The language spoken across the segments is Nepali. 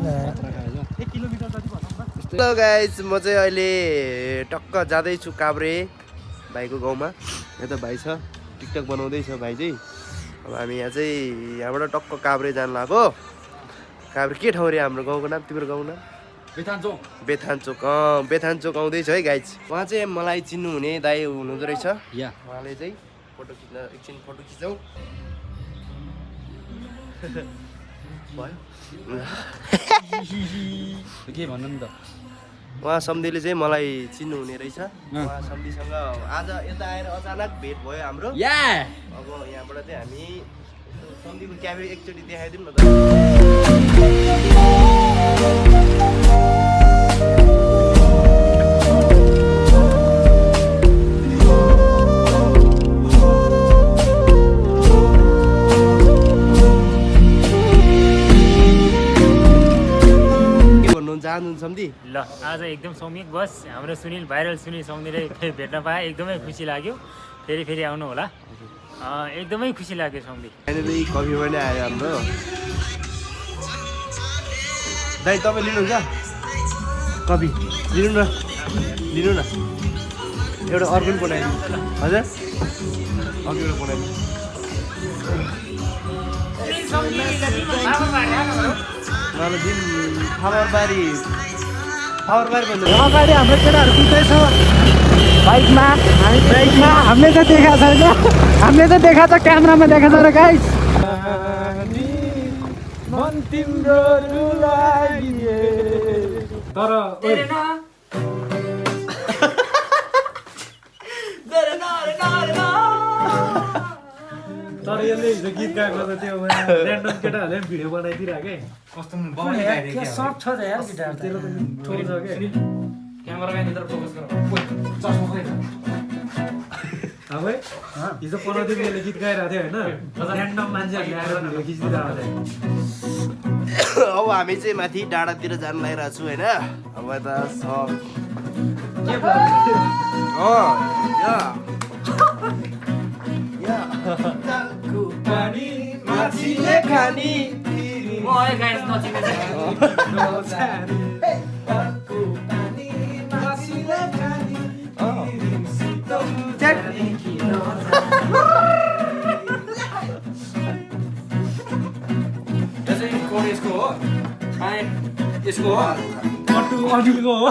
हेलो गाइज, म चाहिँ अहिले टक्क जाँदैछु काभ्रे भाइको गाउँमा। यता भाइ छ, टिकटक बनाउँदैछ भाइ चाहिँ। अब हामी यहाँ चाहिँ यहाँबाट टक्क काभ्रे जानु लाग्यो। काभ्रे के ठाउँ रे हाम्रो गाउँको नाम? तिम्रो गाउँको नाम? बेथानचोक। बेथानचोक आउँदैछ है गाइज। उहाँ चाहिँ मलाई चिन्नुहुने दाइ हुनुहुँदो रहेछ। उहाँले चाहिँ फोटो खिच्न, एकछिन फोटो खिचौँ भयो के भन्नु नि त। उहाँ सम्धीले चाहिँ मलाई चिन्नुहुने रहेछ। उहाँ सम्धीसँग आज यता आएर अचानक भेट भयो हाम्रो। अब यहाँबाट चाहिँ हामी सम्धीको क्याफे एकचोटि देखाइदिउँ न त। सम्धी ल आज एकदम सौमिक बस हाम्रो सुनिल भाइरल सुनिल सम्धीले भेट्न पाएँ, एकदमै खुसी लाग्यो। फेरि आउनु होला, एकदमै खुसी लाग्यो सम्धी। फाइनली कफी पनि आयो हाम्रो। दाइ तपाईँ लिनुहुन्छ कफी? लिनु न, लिनु न। एउटा अर्को बनाइदिनु। हजुर अर्को एउटा बनाइदिनु। फावरबारी भन्नु अगाडि हाम्रो केटाहरू कुद्दैछ बाइकमा। हामीले चाहिँ देखाएको छैन, हामीले चाहिँ देखाएको छ क्यामेरामा देखाएको छ र गाइस। तर यसले हिजो गीत गाएको त त्यो ऱ्यान्डम केटाहरूले पनि भिडियो बनाइदिइरहेको कस्तो सर्ट छ त यार गिटार तेरो त ठुलो छ के क्यामेराम्यानभित्र फोकस गर। अब हिजो 15 दिन यसले गीत गाइरहेको थियो होइन, ऱ्यान्डम मान्छेहरूले आएर भिडियो खिचिदिइरहेको थियो। अब हामी चाहिँ माथि डाँडातिर जानु लागिरहेको छु होइन। अब यता माछीले खानी यसको हो कट्टु अनिलको हो।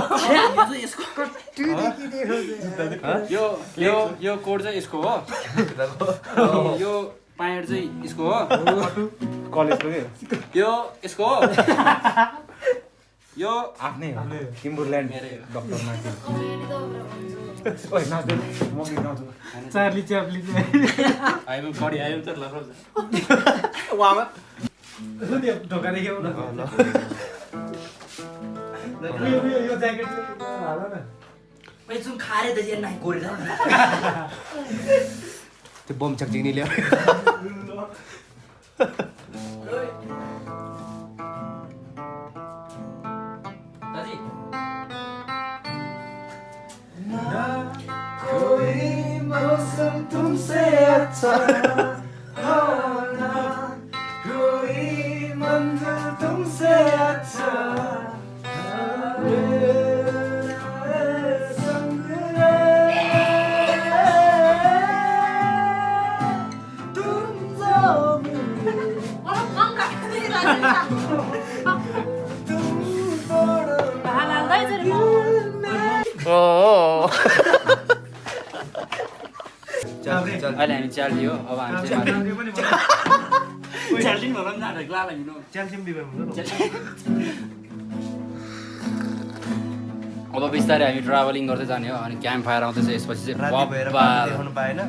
यो कोड चाहिँ यसको हो, यो प्यान्ट चाहिँ यसको हो, कलेजको के यो यसको हो, यो आफ्नै हो टिम्बरल्यान्ड डक्टर माथि। ओइ नाच्दै म गीत गाउँछु। चार्ली च्याप्ली चाहिँ आइम कडी आइम त लग्छ वामा ढोका देख्यौ न। यो ज्याकेट हाल न। एकछिन खारे त यहाँ नाइ गोरेर त्यो बम छकचिक्ने ल्याऊ। दादी कोई मौसम तुमसे अच्छा हो ना, कोई मंजिल तुमसे अच्छा अहिले हामी च्याल्दियो। अब हामी चाहिँ च्याल्दिन भनौँ न, ग्लाला हिँड्नु च्याल्सियम बिगर हुन्छ नि। अब बिस्तारै हामी ट्राभलिङ गर्दै जाने हो। अनि क्याम्प फायर आउँदैछ, यसपछि चाहिँ देखाउनु पाएन।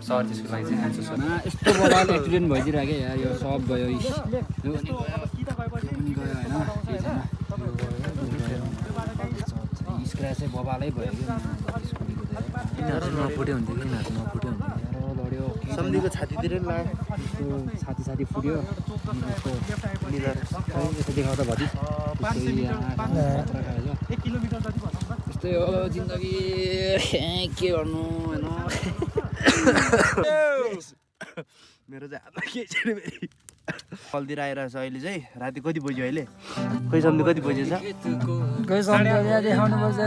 सर त्यसको लागि चाहिँ आन्सर सर यस्तो बडाल एक्सिडेन्ट भइदिइरहेको यार। यो सब गयो, यो पनि गयो होइन, केही छैन। स्क्र्याचै बबालै भयो कि नफुट्यो हुन्थ्यो कि नफुट्यो हुन्थ्यो लड्यो। सम्धीको छातीतिर नि लाग्यो। छाती फुट्यो। यस्तो देखाउँदा भति त्यस्तै हो जिन्दगी, के गर्नु होइन। मेरो चाहिँ हातमा केही छैन फेरि। कलतिर आइरहेको छ अहिले चाहिँ राति कति बज्यो अहिले खोइ सम्झి कति बजेछ कोही सम्झिँदा देखाउनु पर्छ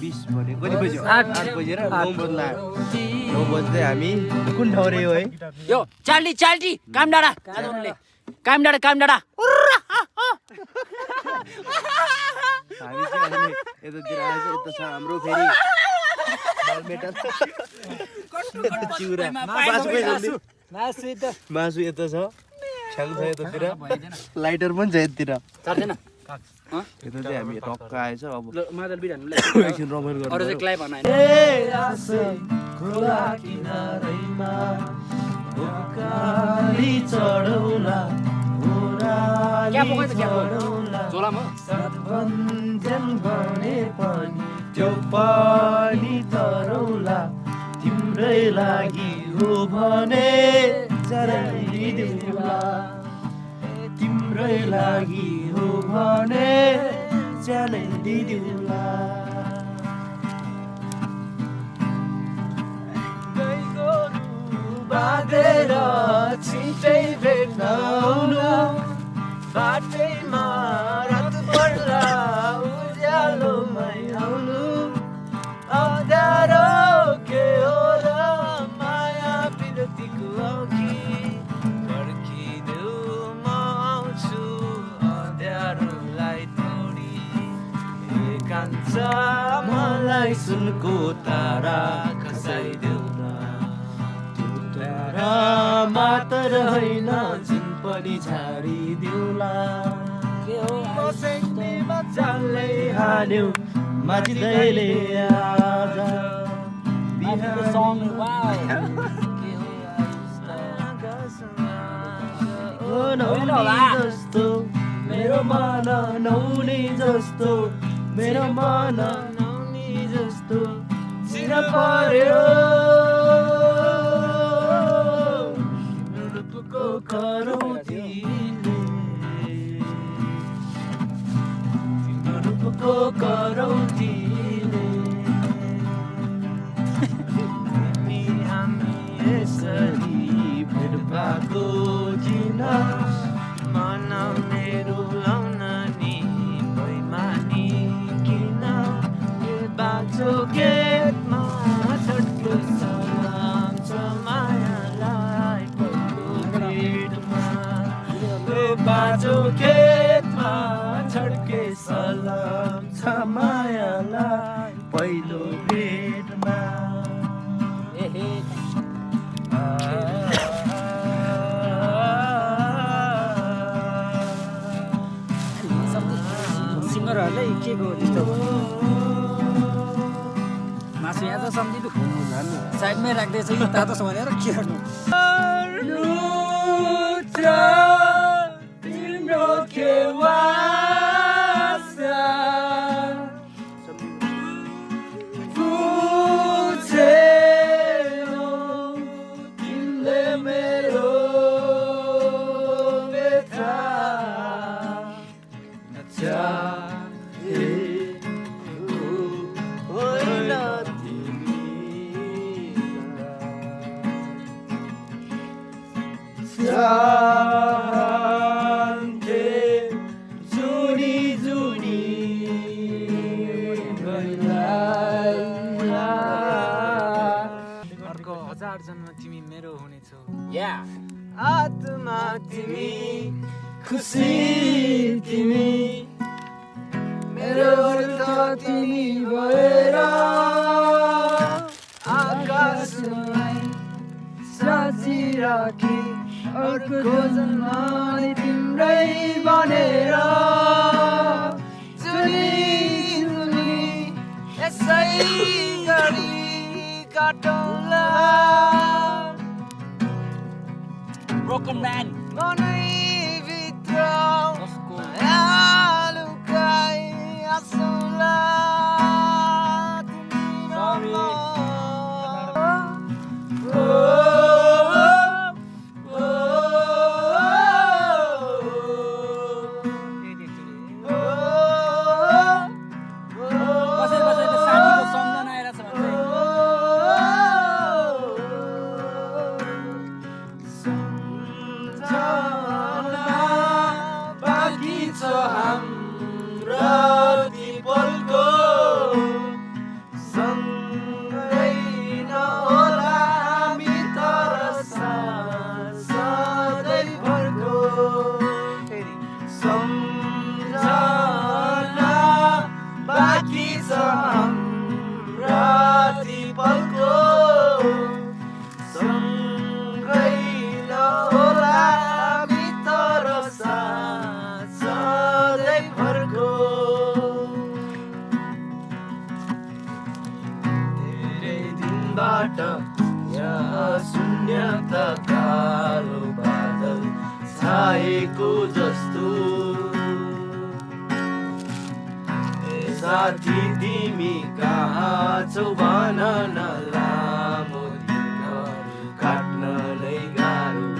20 भने कति बज्यो 8 बजेर 9 बज्ला 9 बज्दै हामी कुन ठाउँ रे हो है यो चाल्टी चाल्टी काम डाँडा हामी चाहिँ अहिले यतातिर आएछ यता छ हाम्रो फेरि बलमेटल चिउरा मासु यता छ छ्याङ छ यतातिर लाइटर पनि छ यतातिर चार्दैन यता चाहिँ हामी टक्क आएछ अब मादल बिरान्नुलाई एकछिन रमाइलो गर्नु अरु चाहिँ क्लाइ भन्न हैन खोला किनारैमा उकाली चढौला क्या पकाउँछ क्या झोलामा सद्बन्धन भने पनि त्यो पानी तरौला तिम्रै लागि हो भने चराइदिउँला तिम्रै लागि हो भने चलाइदिउँला बाँधेर छिटै भेट्न आउनु बाटैमा रात पर्ला उज्यालोमै आउनु अँध्यारो के हो र माया विरतीको अघि पर्खिदेऊ म आउँछु अँध्यारोलाई तोडी एकान्त मलाई सुनको तारा खसाइदेऊ मात्र होइन जुन पनि झारिदिउला चालै हाल्यौ माझीले आज जस्तो मेरो मन नहुने जस्तो मेरो मन नहुने जस्तो चिर पर्यो रूपको करौतीले हामी यसरी भेट भएको किन मन मेरो लाउन नि बैमानी किन बाँचो खेतमा छट्को सलाम छ मायालाई बाजो खेतमा छड्के सलाम छ मायालाई पहिलो भेटमा सिङ्गरहरूलाई के को त्यस्तो मासु यहाँ त सम्झिनु साइडमै राख्दैछ कि तातो छ भनेर के गर्नु आत्मा तिमी खुसी तिमी मेरो त तिमी भएर आकाशलाई साजिराखी अर्को जन्म तिम्रै बनेर चुनी चुनी यसै गरी काटौँला Broken Man मनैभित्र मायालुकाइ आँसुला सम्झना बाँकी छ हाम्रा ती पलको सँगै नहोला हामी तर साथ सधैँभरको धेरै दिनबाट यहाँ शून्यता कालो बादल छाएको जस्तो साथी तिमी कहाँ छौ भन न लामो दिनहरू काट्नलाई गाह्रो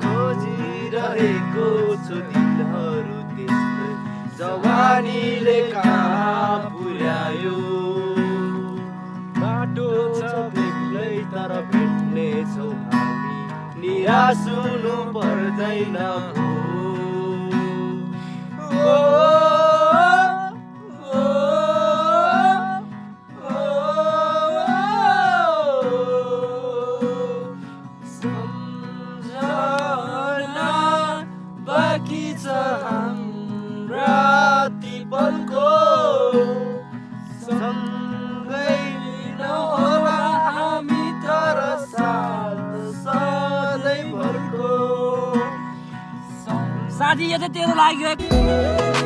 खोजिरहेको छु दिनहरू त्यस्तै जवानीले कहाँ पुर्यायो बाटो छ बेग्लै तर भेट्ने छौ हामी निराश हुनु पर्दैन सम्झना बाँकी छ हाम्रा ती पलको सँगै नहोला हामी तर साथ सधैँभरको साथी यो चाहिँ तेरो लाग्यो